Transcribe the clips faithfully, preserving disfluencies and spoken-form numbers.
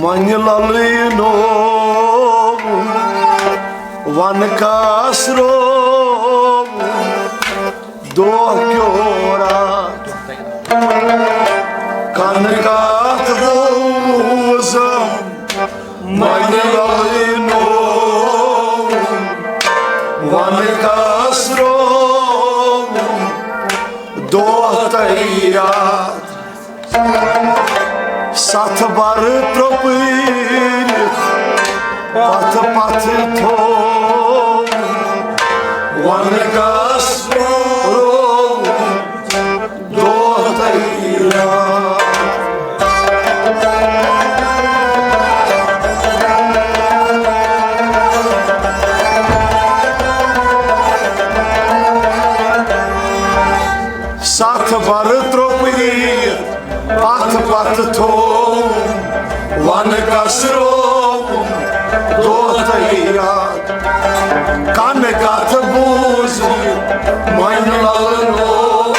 منہِ للٕے نووُم، وَنہٕ کَس رووُم، دۄہ کیو راتھ۔ کَنہٕ کَتھ بوٗزُم، منہِ للٕے نووُم، وَنہٕ کَس رووُم، دۄہ تہٕ راتھ۔ ستھ بر ترٛوپٲرِتھ پتھ پتھ تھوو، وَنہٕ کَس رووُم، دۄہ تہٕ راتھ۔ ستھ بر ترٛوپٲرِتھ پتھ پتھ تھووُم، وَنہٕ کَس رووُم، دۄہ تہٕ راتھ۔ کَنہٕ کَتھ بوٗز، منہِ للٕے نووُم۔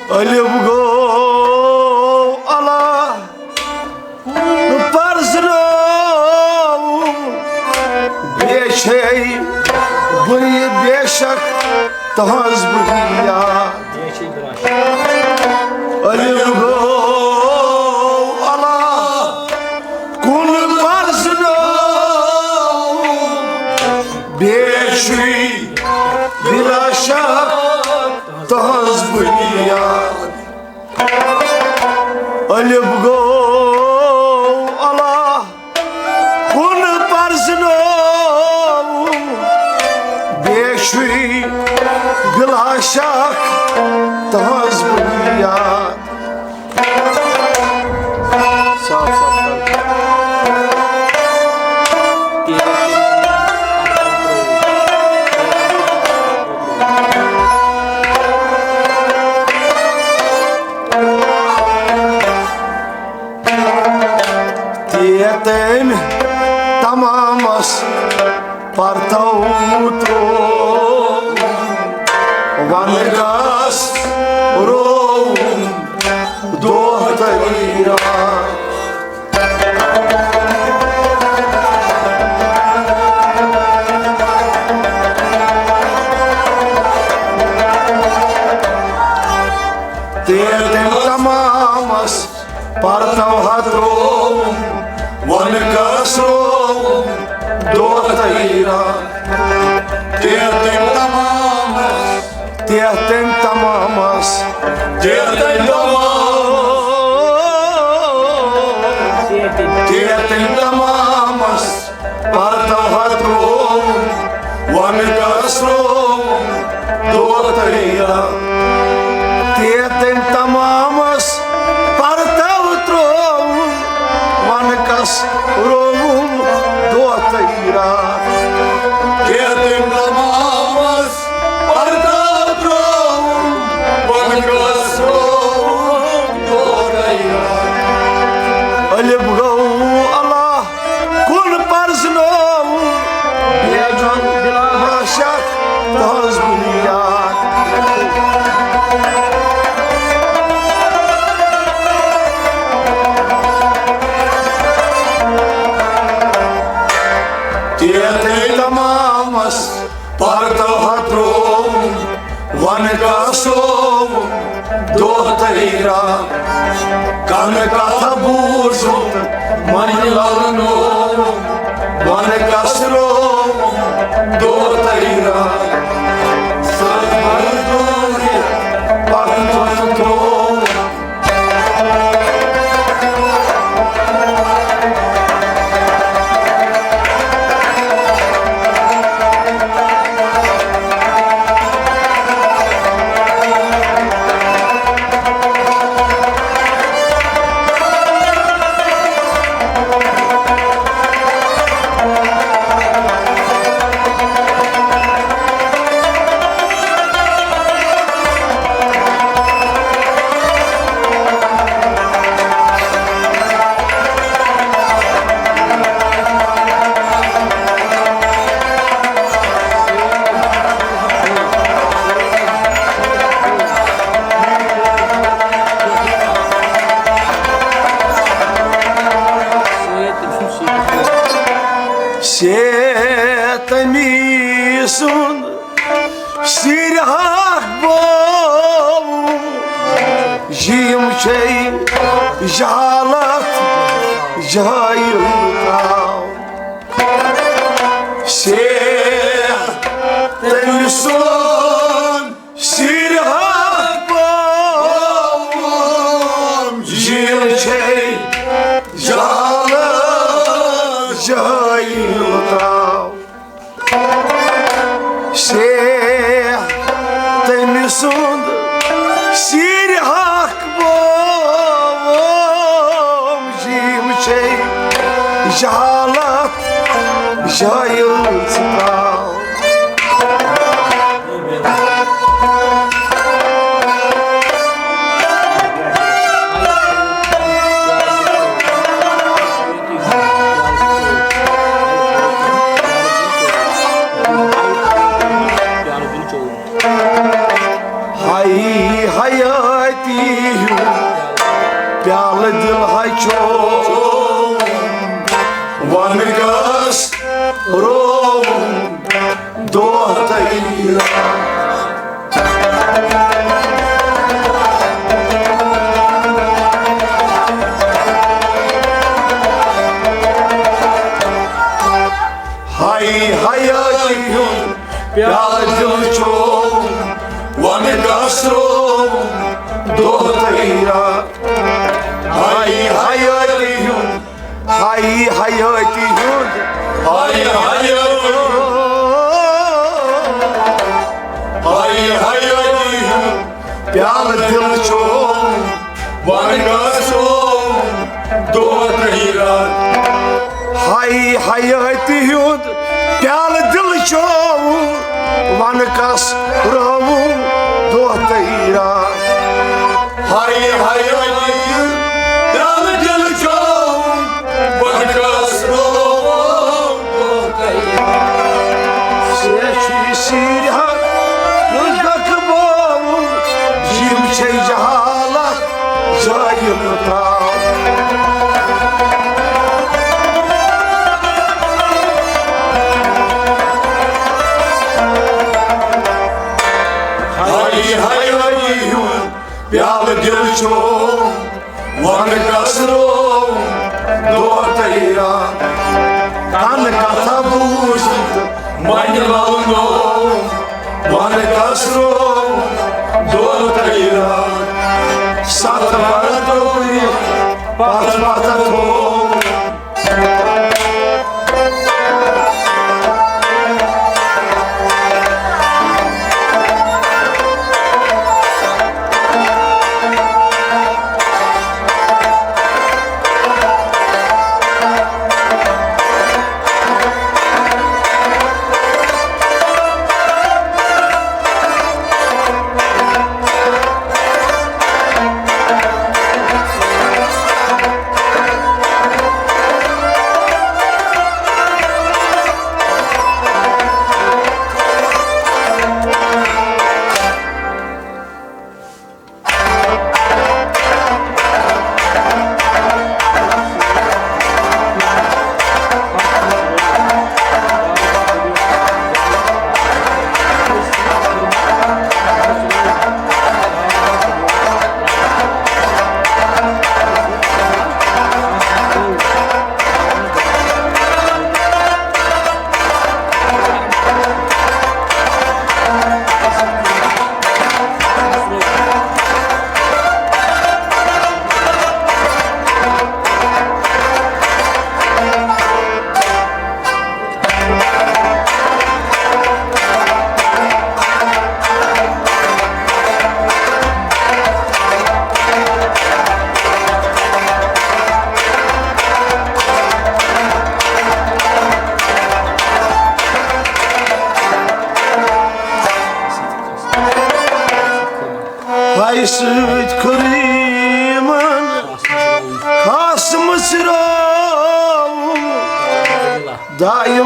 الف گوٚو اللہ پرزنووُم، بیٚیہِ چھے بُرِ بے شک تُہٕنٛز بُرِ یاد۔ الف گوٚو اللہ کُن پرزنووُم، بیٚیہِ چھُے بلا شک تُہٕنٛز بُرِ یاد۔ الف گوٚو اللہ کُن پرزنووُم، بیٚیہِ چھُے بلا شک تُہٕنٛز بُرِ یاد۔ صاف صاف کر۔ تہِ تٔمۍ تمامس پرتو ترٛوو، وَنہٕ کَس رووُم، دۄہ تہٕ راتھ۔ تہِ تٔمۍ تمامس پرتو ہا ترٛووُم، وَنہٕ کَس رووُم، دۄہ تہٕ راتھ۔ تہِ تٔمۍ تمامس، تہِ تٔمۍ تمامس، تہِ تٔمۍ تمامس، تہِ تٔمۍ تمامس پرتو ہا ترٛووُم، وَنہٕ کَس رووُم، دۄہ تہٕ راتھ۔ تہِ تٔمۍ تمامس پرتو ترٛووُم، وَنہٕ کَس رووُم، دۄہ تہٕ راتھ۔ تہِ تٔمۍ تمامس پرتو ترٛووُم، وَنہٕ کَس رووُم، دۄہ تہٕ راتھ۔ الف گوٚو اللہ کُن پرزنووُم، بیٚیہِ چھُ بلا شک تُہٕنٛز بُرِ یاد۔ تہِ تٔمۍ تمامس پرتو ہا ترٛووُم، وَنہٕ کَس رووُم، دۄہ تہٕ راتھ۔ کَنہٕ کَتھ بوٗزُم، منہِ للٕے نووُم، وَنہٕ کَس رووُم، دۄہ تہٕ راتھ سٲنۍ مزدوٗری پتھ کُن تھوٚو۔ سے تٔمی سُنٛد سِر حق بوو، یِم چھے جہالت جٲیِل ترٛاو۔ سے تٔمۍ سُنٛد سِر حق بوو، یِم چھے جہالت جٲیِل ترٛاو۔ سے تٔمۍ سُنٛد سِر حق بوو، یِم چھے جہالت جٲیِل ترٛاو۔ ہاے حیاتی ہُنٛد پیالہٕ دِل ہا چوم، وَنہٕ کَس رووُم دۄہ تہٕ راتھ۔ ہاے حیاتی ہُنٛد پیالہٕ دِل چوم، وَنہٕ کَس رووُم دۄہ تہٕ راتھ۔ ہاے حیاتی ہُنٛد، ہاے حیاتی ہُنٛد، ہاے حیاتی ہُنٛد، ہاے حیاتی ہُنٛد پیالہٕ دِل چوم، وَنہٕ کَس رووُم دۄہ تہٕ راتھ۔ ہاے حیاتی ہُنٛد پیالہٕ دِل چوم، وَنہٕ کَس رووُم دۄہ تہٕ راتھ۔ ہاے حیاتی ہُنٛد پیالہٕ دِل چوم، وَنہٕ کَس رووُم دۄہ تہٕ راتھ۔ سے چھُ سِر حق بوو، یِم چھے جہالت جٲیِل ترٛاو۔ ہاے حیاتی ہُنٛد پیالہٕ دِل چوم، وَنہٕ کَس رووُم دۄہ تہٕ راتھ۔ کَنہٕ کَتھا بوٗزِتھ مَنہِ لَلنووُم، وَنہٕ کَس رووُم دۄہ تہٕ راتھ۔ سَتھ وَرٕ ترٛٲوِتھ پَتھ پَتھ تھووُم۔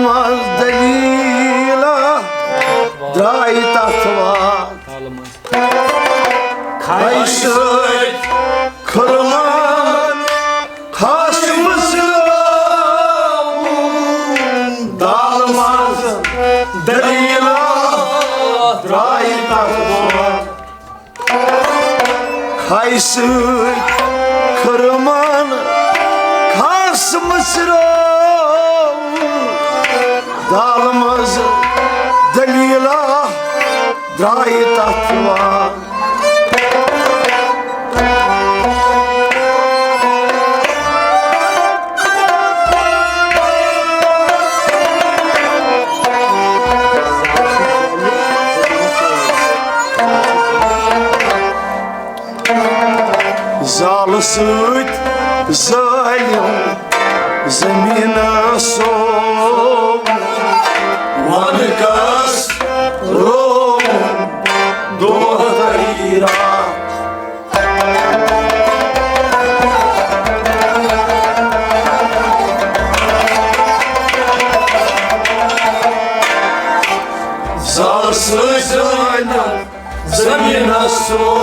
منٛز دٔلیٖلہ درٛاے تتھ وار۔ کھے سۭتۍ کھرمان خاص مُژراوُن۔ دالہٕ منٛز دٔلیٖلہ درٛاے تتھ وار۔ کھے سۭتۍ کھرمان خاص مُژراوُن۔ دالہٕ منٛز دٔلیٖلہ درٛاے تتھ وار۔ زالہٕ سۭتۍ ظٲلِم زٔمیٖنَس سوو۔ وَنہٕ کَس رووُن دۄہ تہٕ راتھ۔ زالہٕ سۭتۍ ظٲلِم زٔمیٖنَس سوو،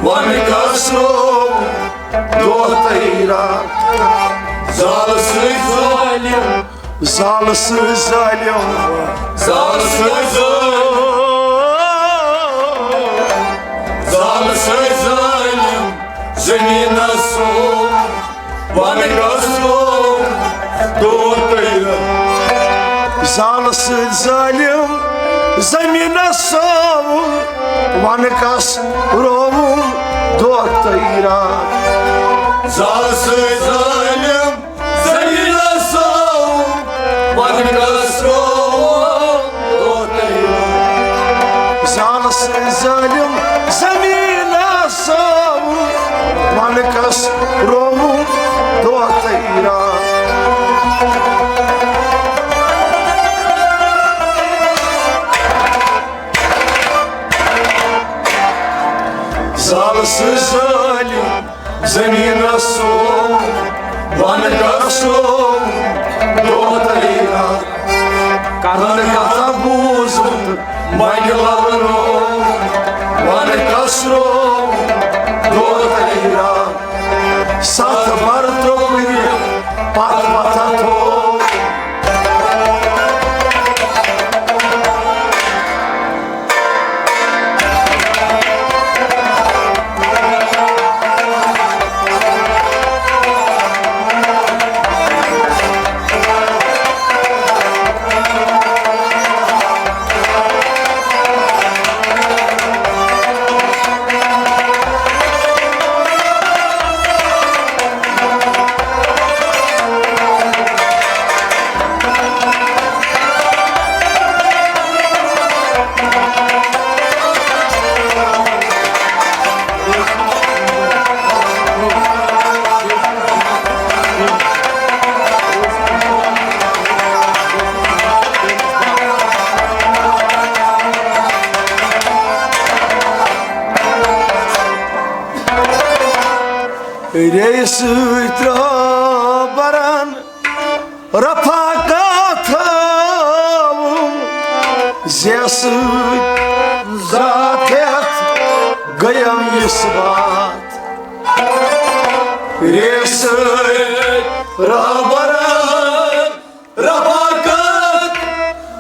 وَنہٕ کَس روو دۄہ تہٕ راتھ۔ زالہٕ سۭتۍ ظٲلِم، زالہٕ سۭتۍ ظٲلِم، زالہٕ سۭتۍ ظٲلِم، زالہٕ سۭتۍ ظٲلِم زٔمیٖنَس سوو۔ وَنہٕ کَس روو دۄہ تہٕ راتھ۔ زالہٕ سۭتۍ ظٲلِم زٔمیٖنَس سوو، وَنہٕ کَس رووُن دۄہ تہٕ راتھ۔ زالہٕ سۭتۍ ظٲلِم زٔمیٖنَس سوو، وَنہٕ کَس رووُن دۄہ تہٕ راتھ۔ زالہٕ سۭتۍ ظٲلِم زٔمیٖنَس سوو، وَنہٕ کَس رووُن دۄہ تہٕ راتھ۔ زالہٕ سۭتۍ ظٲلِم زٔمیٖنَس سوو، وَنہٕ کَس روو دۄہ تہٕ راتھ۔ کَرن کَتھا بوٗزُن وَنہِ لَلہٕ روو، وَنہٕ کَس روو دۄہ تہٕ راتھ۔ ستھ بر ترٛوو پتھ پتھا تھوو۔ ریٚیہِ سۭتۍ رٲبرن رفاقت تھٲوٕم، زیسہٕ ذات ہٮ۪تھ گٔیم یہِ صفات۔ ریٚیہِ سۭتۍ رٲبرن رفاقت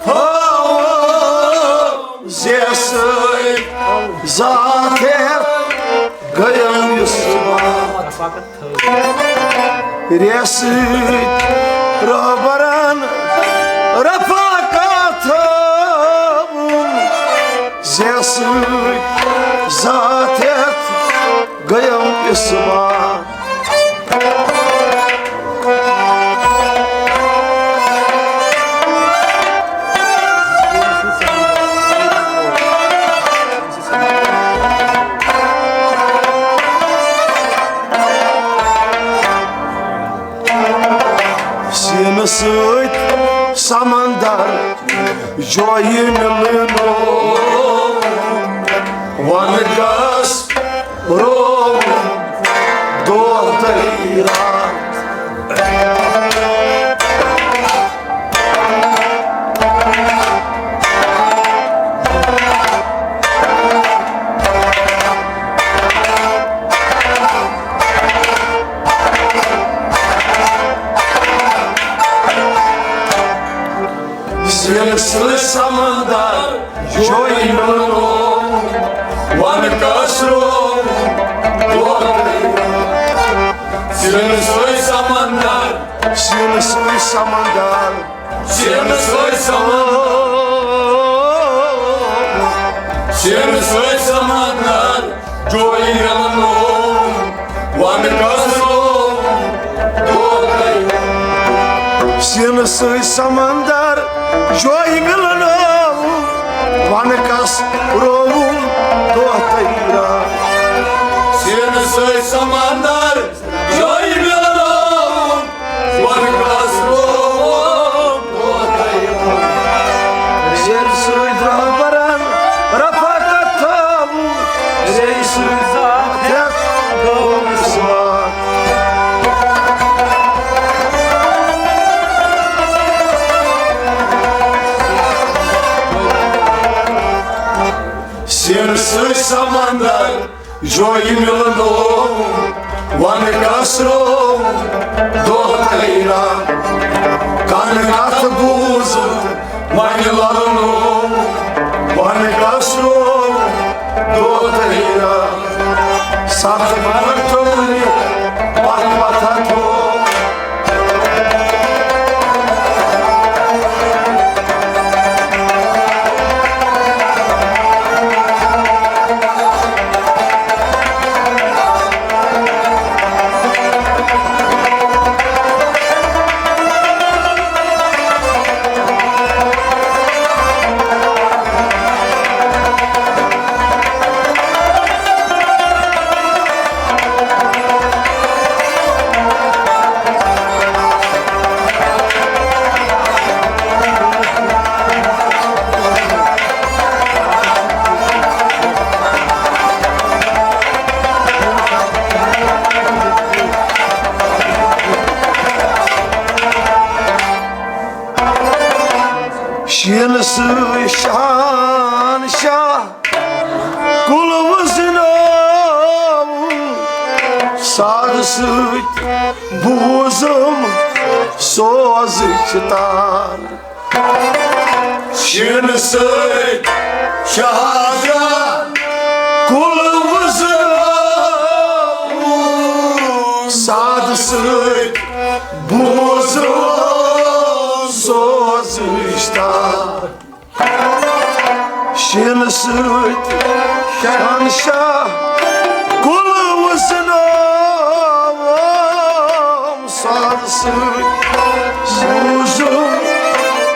تھٲوٕم، زیسہٕ ذات ہٮ۪تھ گٔیم یہِ صفات۔ ریٚیہِ سۭتۍ رٲبرن رفاقت تھٲوٕم، زیسہٕ ذات ہٮ۪تھ گٔیم یہِ صفات۔ سیٖنہٕ سۭتۍ سمندر جویہِ مِلنو، وَنہٕ کَس روو دۄہ تہٕ راتھ۔ سِنہٕ سۭتۍ سمندر جویہِ مِلنو، وَنہٕ کس روو دۄہ تہٕ راتھ۔ سِنہٕ سۭتۍ سمندر، سِنہٕ سۭتۍ سمندر، سِنہٕ سۭتۍ سمندر، سِنہٕ سۭتۍ سمندر جویہِ مِلنو، وَنہٕ کس روو دۄہ تہٕ راتھ۔ سِنہٕ سۭتۍ سمندر جویہِ مِلنو، وَنہٕ کس رووُم دۄہ تہٕ راتھ۔ سِنہٕ سۭتۍ سمندر جویہِ مِلنو، وَنہٕ کس رووُم دۄہ تہٕ راتھ۔ زیر سۭتۍ رہبرن رفاقت تھاوُن، زیر سۭتۍ ذات ہٮ۪تھ گوٚو اِسلام۔ سِنہٕ سۭتۍ سمندر جویہِ مِلنو، وَنہٕ کس روو دۄہ تہٕ راتھ۔ کَنہٕ کتھ بوٗز وَنہِ لَلنو، وَنہٕ کس روو دۄہ تہٕ راتھ۔ ستھ برکھ ٹوٗرِتھ پتھ وتھا تھوو۔ شیٖنہٕ سۭتۍ شہنشاہ کُل وُزنووُم، سادٕ سۭتۍ بوٗزُم سوزٕچ تار۔ شیٖنہٕ سۭتۍ شہنشاہ کُل وُزنووُم، سادٕ سۭتۍ بوٗزُم سوزٕچ تار۔ شیٖنہٕ سۭتۍ شہنشاہ کُل وُزنووُم، سادٕ سۭتۍ بوٗزُم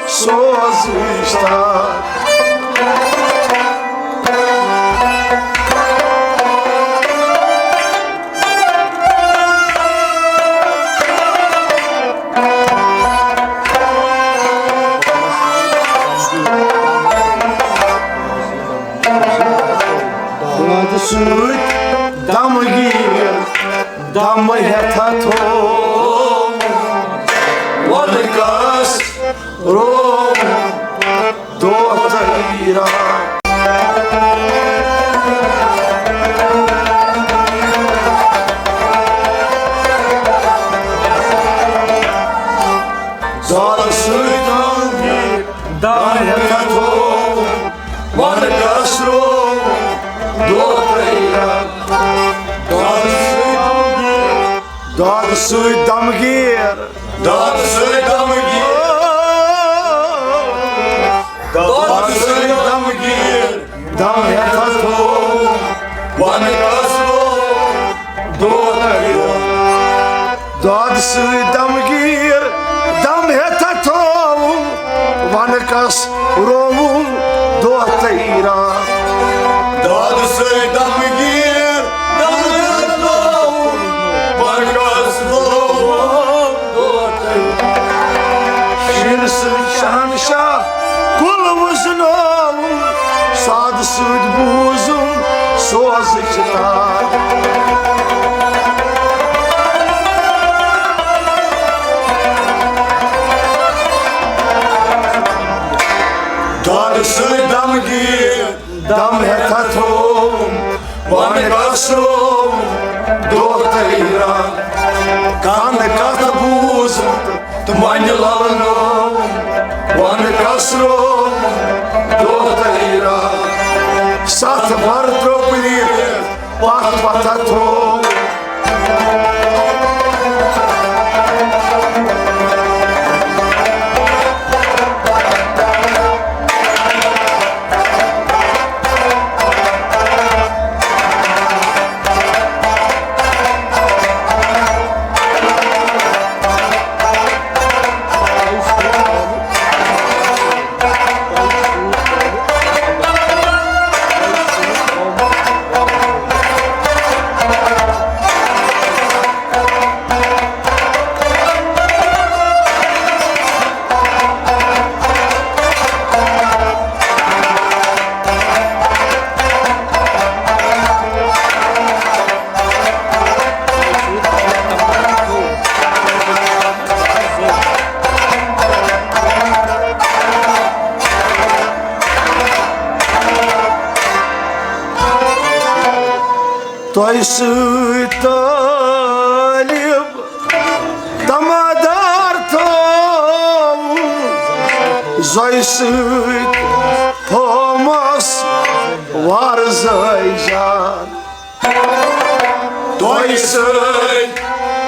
سوزٕچ تار۔ دۄدٕ سۭتۍ دمہٕ گیٖر، دمہٕ ہٮ۪تھا تھوو، وَنہٕ کس روو دۄہ تہٕ راتھ۔ دۄدٕ سۭتۍ دمہٕ گیٖر، دمہٕ ہٮ۪تھا تھوو، وَنہٕ کس روو دۄہ تہٕ راتھ۔ دۄدٕ سۭتۍ دمہٕ گیٖر، دۄدٕ سۭتۍ دمہٕ گیٖر، دۄدٕ سۭتۍ دمہٕ گیٖر، دم ہٮ۪تھا تھوو، وَنہٕ کس روو دۄہ تہٕ راتھ۔ دۄدٕ سۭتۍ دمہٕ گیٖر، دم ہٮ۪تھا تھووُم، وَنہٕ کس رووُم دۄہ تہٕ راتھ۔ دۄدٕ سۭتۍ دمہٕ گیٖر، دم ہٮ۪تھا تھووُم، وَنہٕ کس رووُم دۄہ تہٕ راتھ۔ شیٖنہٕ سۭتۍ شہنشاہ کُل وُزنووُم، سادٕ سۭتۍ بوٗزُم سوزٕچ تار۔ دۄدٕ سۭتۍ دمہٕ گیٖر، دم ہٮ۪تھا تھووُم، وَنہٕ کس روو دۄہ تہٕ راتھ۔ کَنہٕ کتھ بوٗز تہٕ وَنہِ لَلنوو، وَنہٕ کسرو دۄہ تہٕ راتھ۔ ستھ بر ترٛوو پلیت، پتھ پتھا تھوو۔ تۄہہِ سۭتۍ طٲلب تمادار تھوٚو، زۄیہِ سۭتۍ تھومس وارزٲے جان۔ تۄہہِ سۭتۍ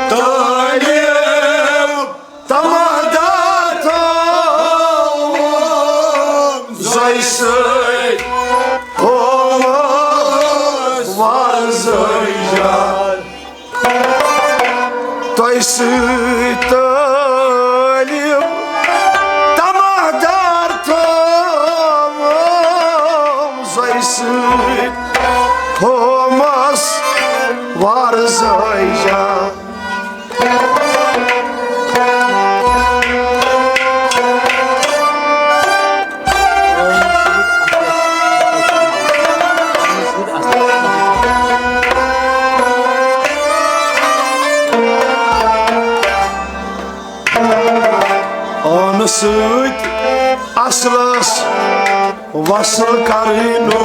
طٲلب تمادار تھوٚو، زۄیہِ سۭتۍ تھومس وارزٲے جان۔ تۄہہِ سۭتۍ طٲلب تمادار تھوٚو، زۄیہِ سۭتۍ تھومس وارزٲے جان۔ آنہٕ سۭتۍ اصلس وصل کرنو،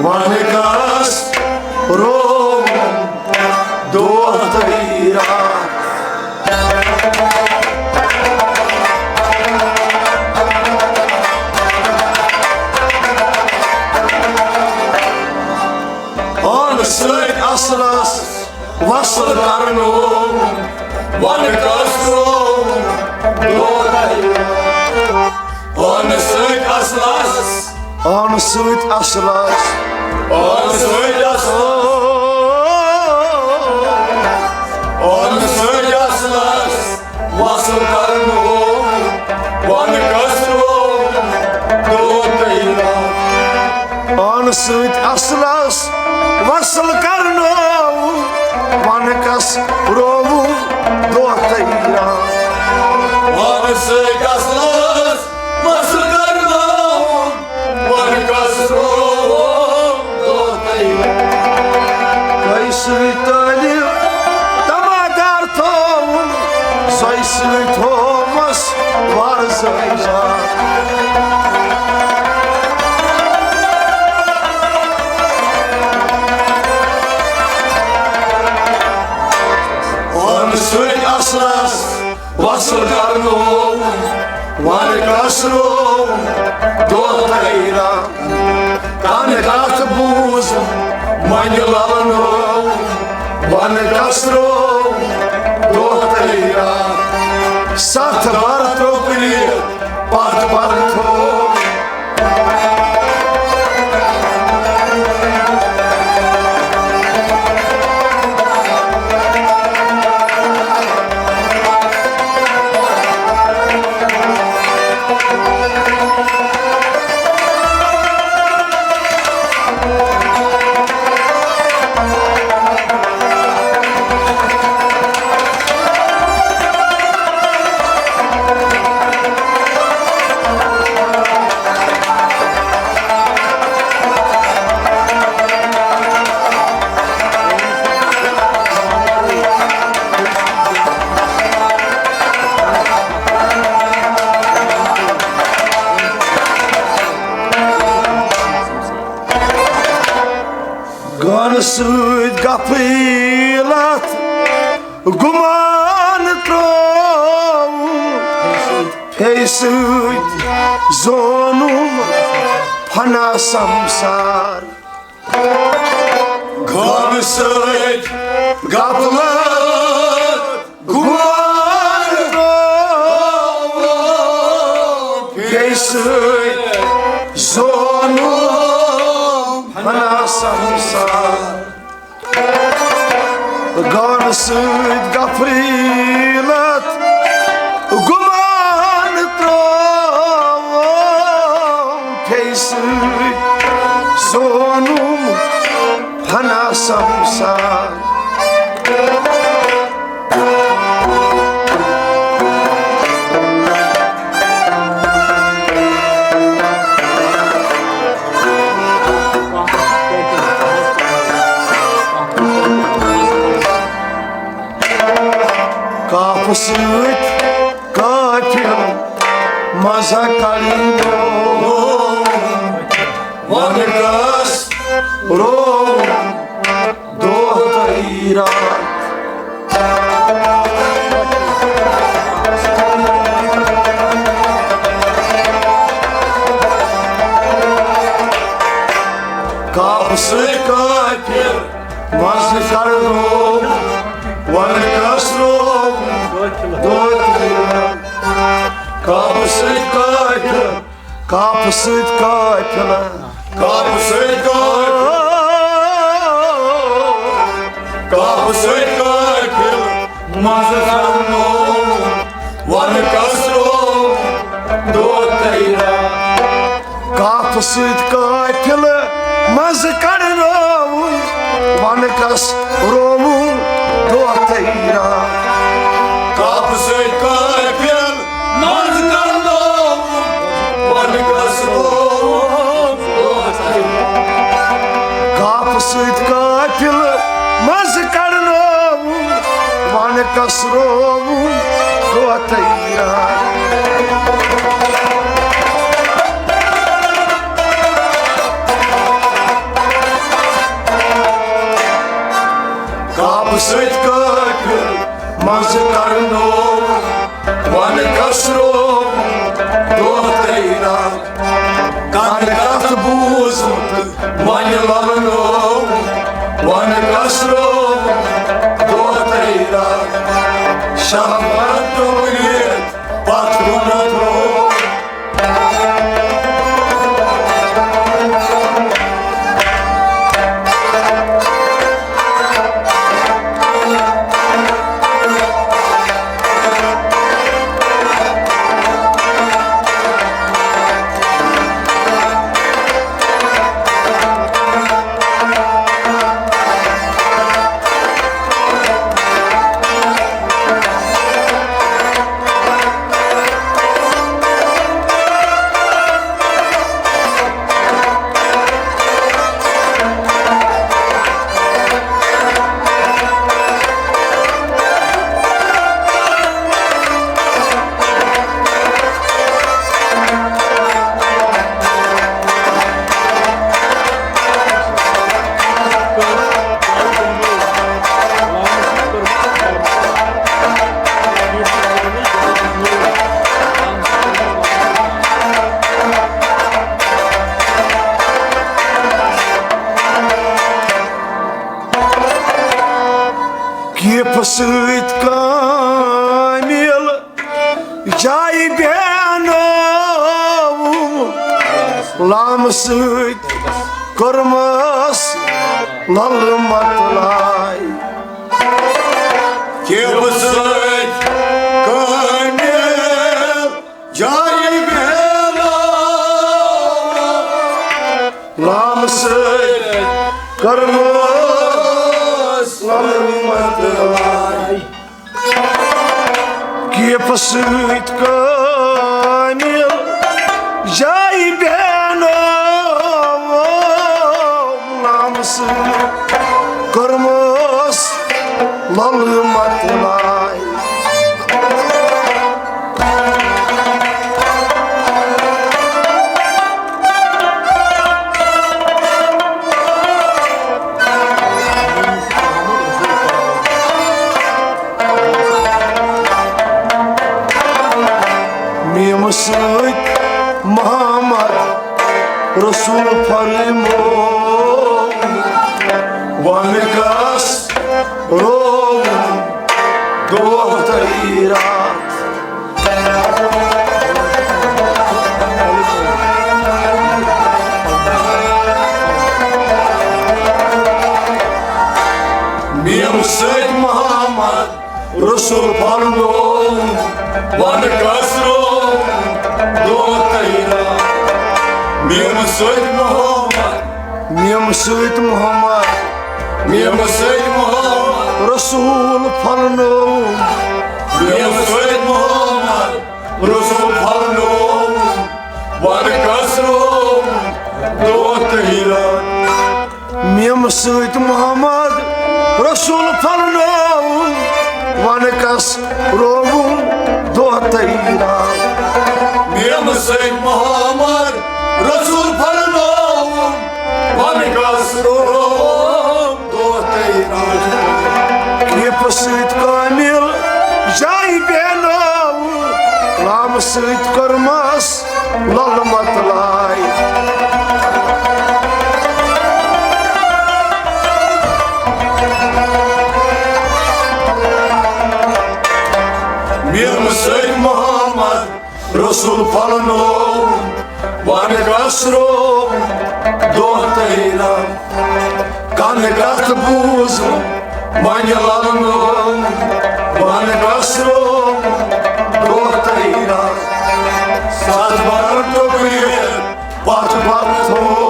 ونہٕ کس رووُن دۄہ تہٕ راتھ۔ آنہٕ سۭتۍ اصلس وصل کرنو، ونہٕ کس رووُن دۄہ تہٕ راتھ۔ آنہٕ سۭتۍ اصلس، آنہٕ سۭتۍ اصلس، آنہٕ سۭتۍ اصلس، آنہٕ سۭتۍ اصلس وصل کرنو، ونہٕ کس رووُن دۄہ تہٕ راتھ۔ آنہٕ سۭتۍ اصلس وصل کرنو، ونہٕ کس رووُن دۄہ تہٕ راتھ۔ آنہٕ سۭتۍ اصلس وصل کرنو، ونہٕ کس رووُن دۄہ تہٕ راتھ۔ تۄہہِ سۭتۍ طٲلب تمادار تھوٚوُم، سۄے سۭتۍ تھوٚومس وارٕ زٲوۍ جان۔ آنہٕ سۭتۍ اصلس وصل کرنو، ونہٕ کس رووُن دۄہ تہٕ راتھ۔ کنہٕ کتھ بوٗز منہِ للنو، ونہٕ کس رووُن دۄہ تہٕ راتھ۔ ستھ بر ترٛوپرِ پتھ پتھ تھوٚو۔ گانہٕ سۭتۍ غفلت گُمان ترٛوو۔ بیٚیہِ سۭتۍ زونُم فنا سمسار۔ غمہٕ سۭتۍ غفلت گُمان ترٛووُم، بیٚیہِ سۭتۍ زونُم فنا سمسار۔ غمہٕ سۭتۍ غفلت گُمان ترٛووُم، بیٚیہِ سۭتۍ زونُم فنا سمسار۔ کاپہٕ سۭتۍ قٲفِل منٛزٕ کڑنو، وَنہٕ کَس رووُن دۄہ تہٕ راتھ۔ کاپہٕ سۭتۍ قٲفِل منٛزٕ کڑنو، وَنہٕ کَس رووُن دۄہ تہٕ راتھ۔ کاپہٕ سۭتۍ قٲفِل، کاپہٕ سۭتۍ قٲفِل، کاپہٕ سۭتۍ قٲفِل، کاپہٕ سۭتۍ قٲفِل منٛزٕ کڑنو، وَنہٕ کَس رووُن دۄہ تہٕ راتھ۔ کاپہٕ سۭتۍ قٲفِل منٛزٕ کڑنو، وَنہٕ کَس رووُن دۄہ تہٕ راتھ۔ کاپہٕ سۭتۍ قٲفِل منٛزٕ کڑنو، وَنہٕ کَس رووُن دۄہ تہٕ راتھ۔ کاپہٕ سۭتۍ قٲفِل منٛزٕ کڑنو، وَنہٕ کَس رووُن دۄہ تہٕ راتھ۔ کاپہٕ سۭتۍ قٲفِل منٛزٕ کڑنو، وَنہٕ کَس رووُن دۄہ تہٕ راتھ۔ کَنہٕ کَتھ بوٗزمُت وَنہِ لَلنو، وَنہٕ کَس رووُن دۄہ تہٕ راتھ۔ شفقت توٚملِتھ پَتھ کُن ترٛوو۔ کیپہٕ سۭتۍ کامل جایہِ بیٚہنووُم، لامہٕ سۭتۍ کٔرمَس لَلہٕ مَتلاے۔ کیپہٕ سۭتۍ کامل جایہِ بیٚہنووُم، لامہٕ سۭتۍ کٔرمَس لَلہٕ مَتلاے۔ کیپہٕ سۭتۍ کامل جایہِ بیٚہنووُم، لامہٕ سۭتۍ کٔرمَس لَلہٕ مَتلاے۔ سۭتۍ محمد رسول فرمو، وَنہٕ کَس رووُن دۄہ تہٕ راتھ۔ میمہٕ سۭتۍ محمد رسول فرمو، وَنہٕ کَس رووُن دۄہ تہٕ راتھ۔ میمہٕ سۭتۍ محمد، میمہٕ سۭتۍ محمد، میمہٕ سۭتۍ محمد رسول فرمو، میمہٕ سۭتۍ محمد رسول فرمو، وَنہٕ کَس رووُن دۄہ تہٕ راتھ۔ میمہٕ سۭتۍ محمد رسول فرمو، وَنہٕ کَس رووُن دۄہ تہٕ راتھ۔ میمہٕ سۭتۍ محمد رسول فرمو، وَنہٕ کَس رووُن دۄہ تہٕ راتھ۔ یپہٕ سۭتۍ کامل جایہِ بیٚہنٲو، لامہٕ سۭتۍ کٔرمَس لۄلہٕ مۄتلاے۔ میمہٕ سۭتۍ محمد رسول فرمو، وَنہٕ کَس رووُن دۄہ تہٕ راتھ۔ کَنہٕ کَتھ بوٗز وۄنۍ لَلنو، وَنہٕ کَس رووُن دۄہ تہٕ راتھ۔ سَتھ بَرَن ٹوکرِ پَتھ پَتھ تھوو۔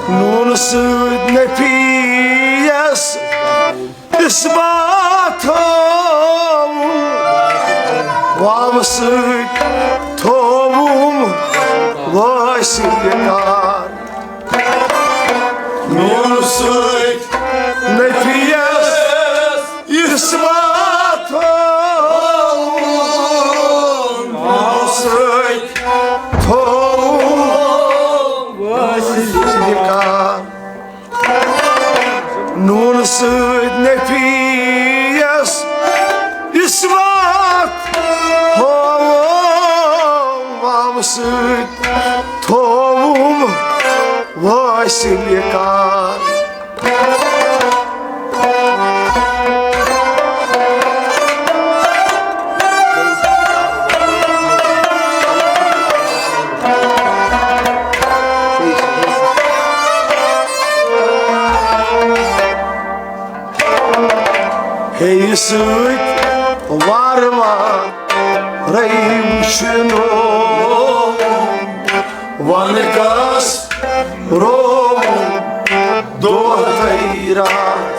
نوٗنہٕ سۭتۍ نفیس اثبات تھووُم، واوٕ سۭتۍ تھووُم وٲصِل کار۔ نوٗنہٕ سۭتۍ نفیس اثبات تھووُم، واوٕ سۭتۍ تھووُم وٲصِل کار۔ نوٗنہٕ سۭتۍ نفیس اثبات تھووُم، واوٕ سۭتۍ تھووُم وٲصِل کار۔ ہے سۭتۍ وارٕ وارٕ وٕچھنو، وَنہٕ کَس رووُم دۄہ تہٕ راتھ۔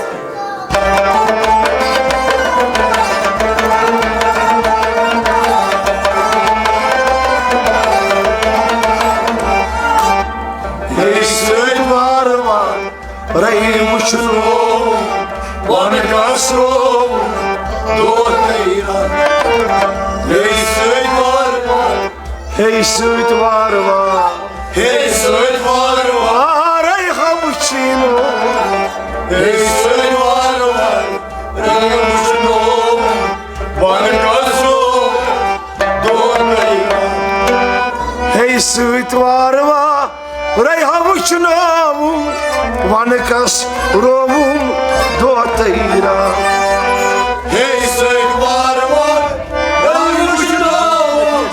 ہے سۭتۍ وارٕ وارٕ رہی وٕچھنو، وَنہٕ کَس رووُم دۄہ تہٕ راتھ۔ ہے سۭتۍ وارٕ وارٕ، ہے سۭتۍ وارٕ وارٕ، ہے سۭتۍ وارٕ وارٕ۔ وارَے ہا وٕچھِنو۔ ہے سۭتۍ وارٕ وارٕ رہی وٕچھنو، وَنہٕ کَس رووُم دۄہ تہٕ راتھ۔ ہے سۭتۍ وارٕ وارٕ رہی ہا وٕچھناوُم، وَنہٕ کَس رووُم دۄہ تہٕ راتھ۔ ہے سۭتۍ وارٕ وارٕ رہی وٕچھناوُم،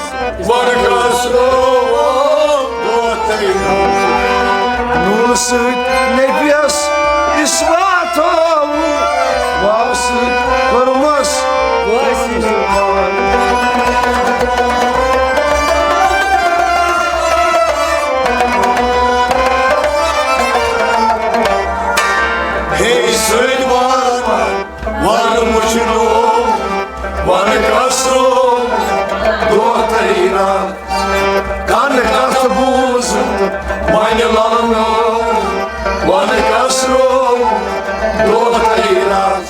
وَنہٕ کَس نوٗنہٕ سۭتۍ نبیَس اِسوا تھوٚو، واوٕ سۭتۍ کوٚرمَس۔ ہے سۭتۍ وار وار وُچھنو، وَنہٕ کَسرو دۄہ تہٕ راتھ۔ کَن کَتھ بوٗز وۄنۍ لَلنو، وَنہٕ کَسرو دۄہ تہٕ راتھ۔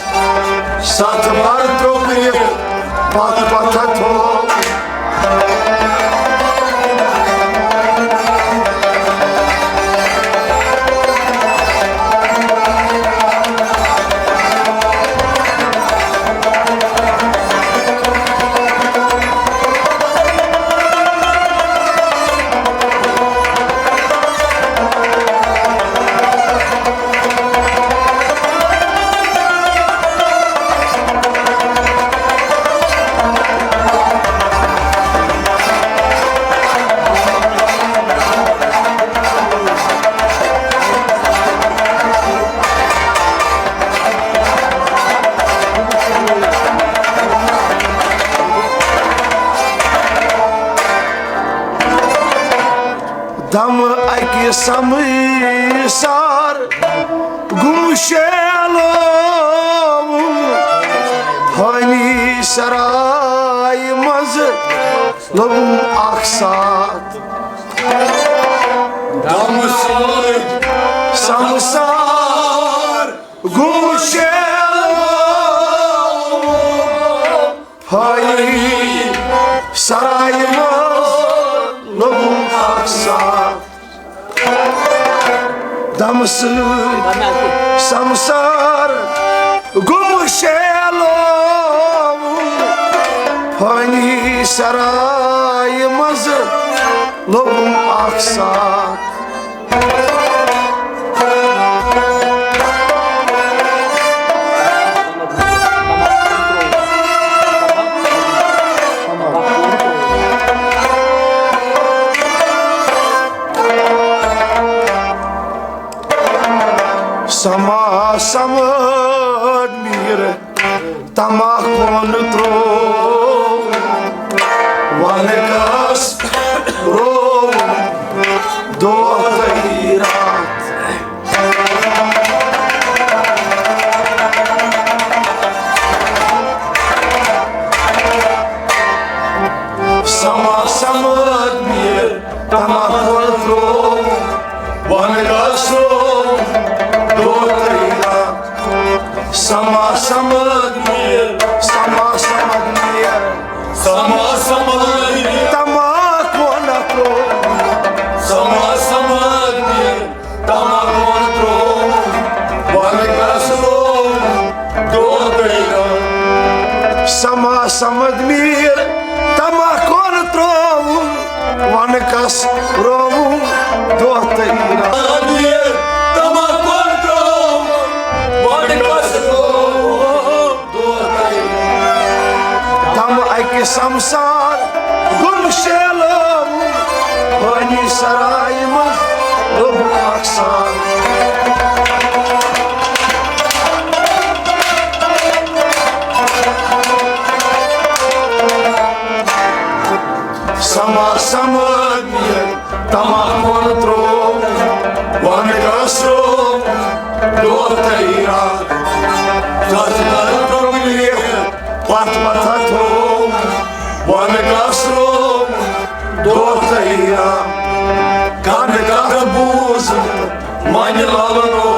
ستھ بَر ترٛوو یہِ پَتھ پَتھ تھوٚو۔ دمہٕ اَکہِ سمسار گُمشیلوُن، ہانی سرایہِ منٛز لوٚبُم اکھ ساتھ۔ دمہٕ سۭتۍ سمسار گُمشیلوُن، ہٲیی سرایہِ منٛز لوٚبُم اکھ ساتھ۔ دمہٕ سۭتۍ سمسار گُمشیلوُن، ہٲنی سرایہِ منٛز لوٚبُم اکھ ساتھ۔ سما سمد میر تماہ کون ترو، ون کس رو دو تئی رات۔ سما سمد میر تماہ کون ترو، ون کس رو دو تئی رات۔ سما سمد میر، سما سمد میر، سما سمد میر تماہ کون ترو۔ سما سمد میر تماہ کون ترو، ون کس رو دو تئی رات۔ سما سمد میر تماہ کون ترو، ون کس رو دو تئی رات۔ میر تماہ کون ترو، ون کس رو دم اکہِ سمسار گُمشیلوُن، ہٲنی سرایہِ منٛز لوٚب اکھ ساتھ۔ سما سمد میر تماہ کون ترو، ون کس رو دو تئی رات۔ تتھ در ترو میر پتھ پتھ تھو، ون کس رو دو تئی رات۔ کن کتھ بوز ونہِ لالنو،